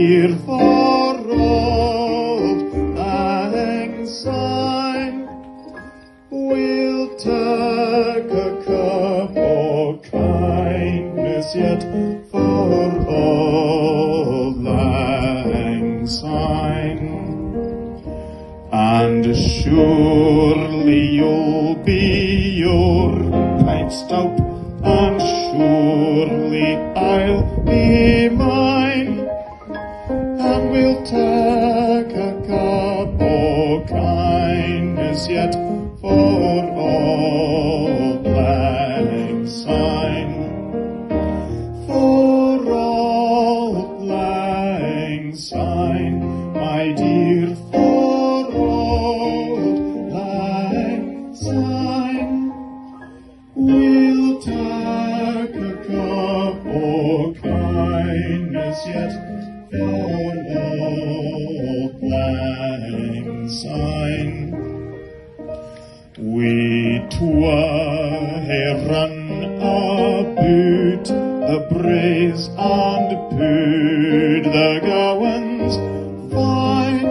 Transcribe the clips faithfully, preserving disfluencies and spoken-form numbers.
Here for Auld Lang Syne, we'll tak a cup o kindness yet for Auld Lang Syne. And surely you'll be your pint stout, and surely I'll be mine. And we'll tak a cup o kindness yet for Auld Lang Syne. For Auld Lang Syne, my dear, for Auld Lang Syne. We'll tak a cup o kindness yet for Auld Lang Syne. We twa hae run aboot the braes and pu'd the gowans fine.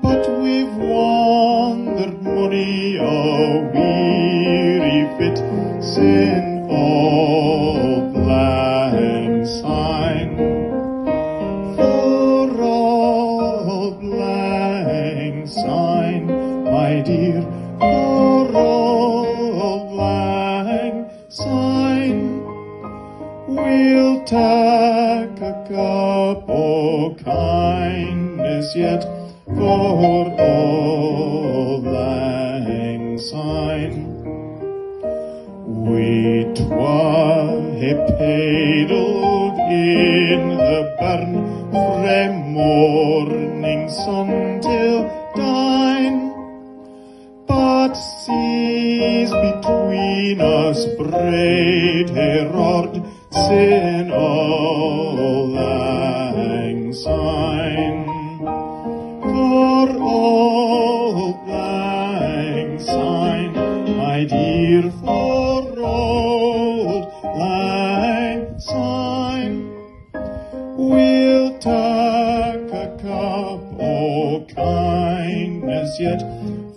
But we've wandered mony a weary fit sin Auld Lang Syne. For Auld Lang Syne, my dear, for Auld Lang Syne, we'll tak a cup o kindness yet for Auld Lang Syne. We twa hae paidled in the burn frae morning sun till dine. But seas between us braid hae roared sin Auld Lang Syne. For Auld Lang Syne, my dear, for Auld Lang Syne. We'll tak a cup o kindness yet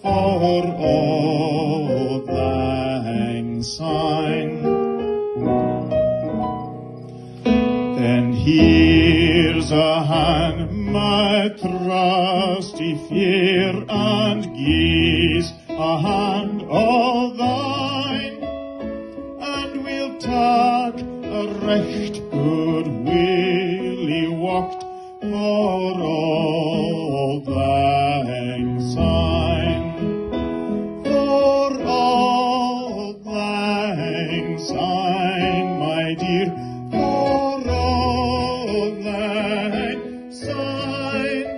for Auld Lang Syne. Then here's a hand, my trusty fere, and gie's a hand o thine, and we'll tak a richt good willie wacht for Auld Lang Syne. For Auld Lang Syne, my dear, for Auld Lang Syne.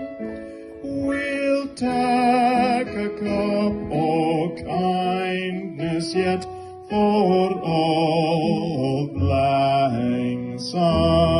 We'll tak a cup o kindness yet for Auld Lang Syne.